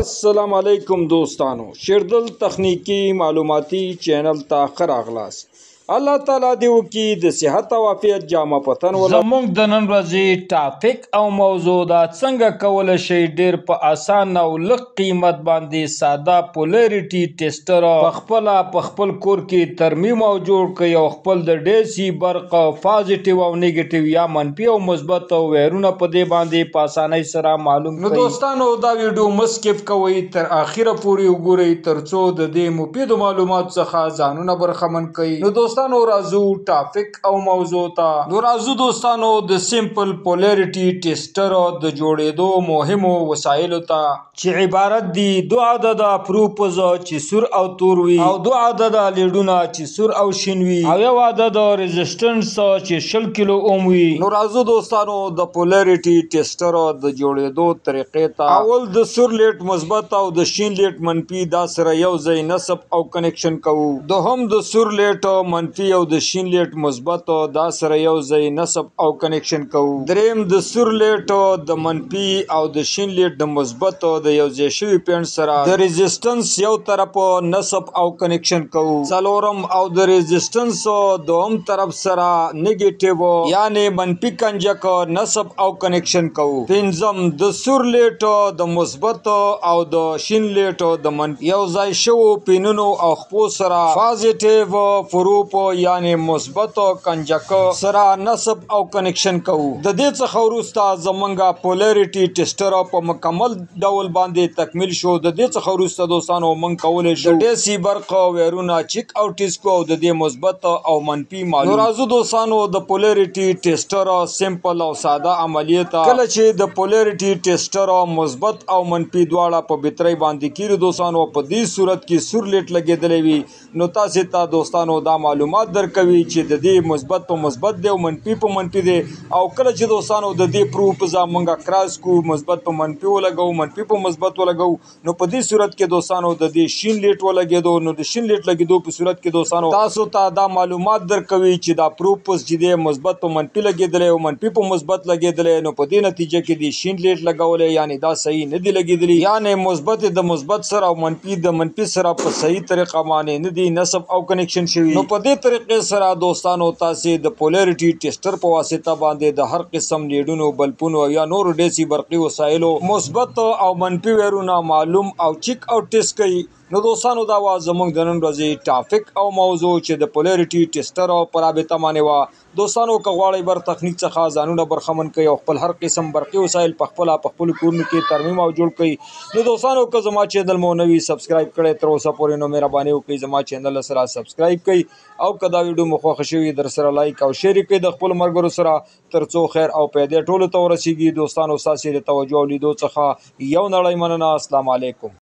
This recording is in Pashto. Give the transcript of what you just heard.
السلام علیکم دوستانو، شیردل تخنیکی معلوماتي چینل ته ښه راغلاست. الله تعالی دې وکړي د صحت او عافیت جامه په تن ولرئ. زموږ د نن ورځې ټاپک او موضوع دا څنګه کولی شئ ډیر په اسان او لږ قیمت باندې ساده polarity tester په خپله په خپل کور کې ترمیم او جوړ کړئ او خپل د DC برق positive او negative یا منفي او مثبت او ویرونه په دې باندې په اسانۍ سره معلوم نو کړئ. دوستانو، دا ویډیو مه skip کوئ، تر اخره پورې وګورئ ترڅو د دې مفیدو معلوماتو څخه ځانونه برخمن کړئ. نو دوستانو راځو topic او موضوع ته. نو راځو دوستانو د simple polarity tester د جوړېدو مهمو وسایلو ته، چې عبارت دي دوه عدده probes چې سور او تور وي، او دوه عدده لیډونه چې سور او شین وي، او یو عدد resistance چې 20 کیلو اوم وي. نو راځو دوستانو د polarity tester د جوړېدو طریقې ته. اول د سور light مثبت او د شین light منفي دا سره یو ځای نصب او connection کوو. دوهم د سور light منفي او د شین light مثبت دا سره یو ځای نصب او connection کوو. دریم د سور light د منفي او د شین light د مثبت د یو ځای شوي pin سره د resistance یو طرف نصب او connection کوو. څلورم او د resistance دوهم طرف سره negative یعنی منفي کنجک نصب او connection کوو. پنځم د سور light د مثبت او د شین light د منفي یو ځای شوو پینونو او خپو سره positive probe یعنی مثبت کنجک سره نصب او connection کوو. د دې څخه وروسته زمونږ polarity tester په مکمل ډول باندې تکمیل شو. د دې څخه وروسته دوستانو مونږ کولی شو د DC برق ویرونه چک او ټیسټ کو او د دې مثبت او منفي معلوم. نو راځو دوستانو د polarity tester simple او ساده عملیې ته. کله چې د polarity tester مثبت او منفي دواړه په بطرۍ باندې کیږي دوستانو، په دې صورت کې سور light لګېدلی وي، نو تاسې ته دوستانو دا معلومات درکوي چې د دې مثبت په مثبت دی او منفي په منفي دی. او کله چې دوستانو د دې probe مونږه cross کو، مثبت په منفي ولګو، منفي په مثبت ولګو، نو په دې صورت کې دوستانو د دې شین light ولګېدو. نو د شین light لګېدو په صورت کې دوستانو تاسو ته دا معلومات درکوي چې دا probe چې دی مثبت په منفي لګېدلی او منفي په مثبت لګېدلی، نو په دې نتیجه کې دی شین light لګولی یعنی دا صحیح نه دی لګېدلی، یعنی مثبت د مثبت سره او منفي د منفي سره په صحیح طریقه باندې نه دی نصب او connection شوي. نو په دې طریقې سره دوستانو تاسې د polarity tester په واسطه باندې د هر قسم لیډونو، بلپونو او یا نورو DC برقي وسایلو مثبت او منفي ویرونه معلوم او چک او ټیسټ کوي. نو دوستانو دا وه زموږ د نن ورځې topic او موضوع چې د polarity tester په رابطه باندې وه. دوستانو که غواړئ برق تخنیک څخه ځانونه برخمن کړئ او خپل هر قسم برقي وسایل په خپله په خپلو کورونو کې ترمیم او جوړ کړئ، نو دوستانو که زما چینل مو نه وي subscribe کړی تر اوسه پورې، نو مهرباني وکړئ زما چینل سره subscribe کړئ، او که دا ویډیو مو خوښه شوي در سره like او share یې کړئ د خپلو ملګرو سره، تر څو خیر او پیدې ټولو ته ورسیږي. دوستانو ستاسې د توجه او لیدو څخه یو نړۍ مننه. السلام علیکم.